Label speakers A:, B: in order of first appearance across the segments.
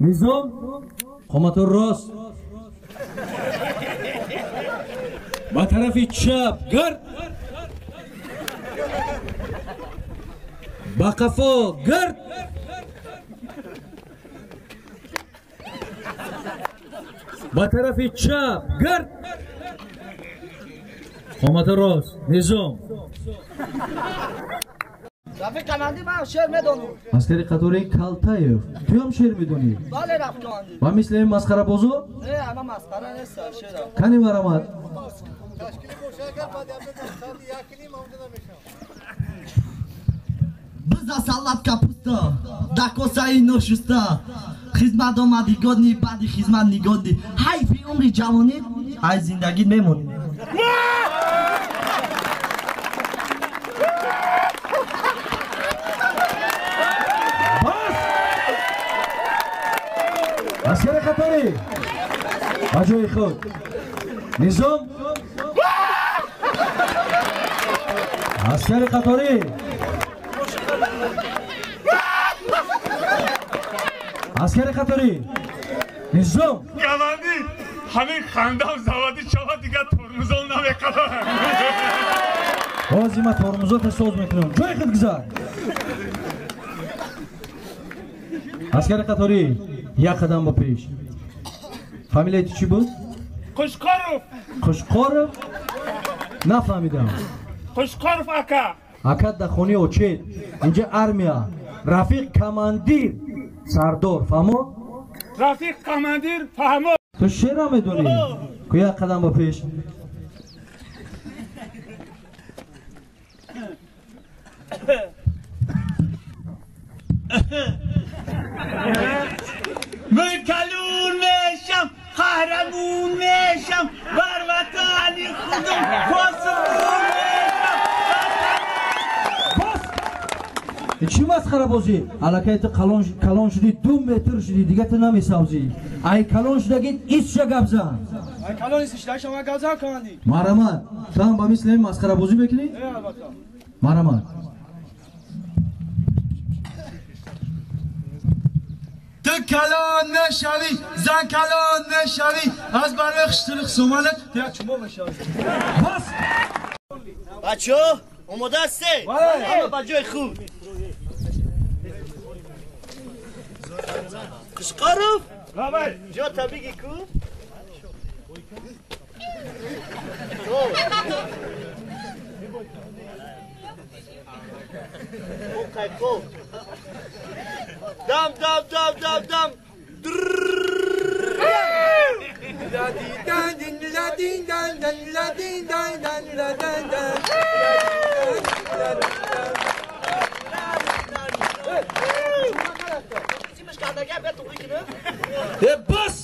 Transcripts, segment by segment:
A: Низом, қомату рост. Ба тарафи чап гард. Ба қафо гард. Ба тарафи чап гард. Қомати рост. Низом.
B: Рафиқ командир, ман шеър медонам.
A: Аскари қатори Калтаев, ту ҳам шеър медонӣ?
B: Бале, рафиқ командир.
A: Ва мисли ин масхарабозо?
B: Не, ама масхара нест, шеър.
A: Кани марамад?
B: Биза салат капуста, да косаи ношуста, хизмат омади годни, баъди хизмат нигодни, ҳайфи умри ҷавонӣ, ай зиндагӣ мемонӣ.
A: Аскари қаторӣ ба ҷои худ. Низом. Аскари қаторӣ. Аскари қаторӣ. Низом.
C: Командир, ҳамин хандам заводи чава дигар тормузон намеқабад.
A: Ҳозир ман тормузота соз мекунам. Ҷои худ гузар. Аскари қаторӣ, як қадам ба пеш. Фамилияи ту чӣ буд?
C: Қушқоров.
A: Қушқоров? Нафаҳмидам.
C: Қушқоров ака.
A: Ака дар хонаи очет. Инҷа армия. Рафиқ командир. Сардор, фаҳмо?
C: Рафиқ командир, фаҳмо.
A: Ту шеър медонӣ? Ку як қадам ба пеш.
C: Ман калон мешам, қаҳрамон мешам, бар ватани худам посбон мешам.
A: Бас! Чӣ масхарабозӣ? Аллакай ту калон шудӣ, 2 метр шудӣ, дига ту намесавзӣ. Ай калон шудагӣ исша гап зан.
B: Ай калон исшуда шума гап зан, командир.
A: Марҳамат, ту ҳам ба мисли ин масхарабозӣ мекунӣ?
B: Не, албатта.
A: Марҳамат.
B: Ту калон мешавӣ, зан калон мешавӣ, аз барои хиштирих сомалат ту як чумо мешавӣ.
A: Бас!
D: Бачаҳо, омода ҳастед? Ҳама ба ҷои худ. Қушқоров? Ҷота биги ку? Хоб. Дам, дам, дам, дам, дам.
A: Бас!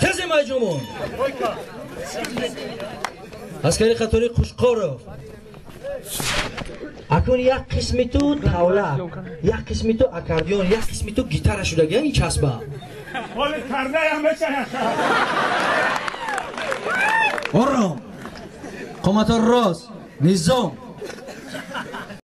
A: Хезем ай ҷумон. Аскари қатори Қушқоров. Акун як қисми ту тавла, як қисми ту аккордеон, як қисми ту гитара шудагиан ин часба.
C: Ҳоли кардаям мешаяд.
A: Ором. Қомато рост. Низом.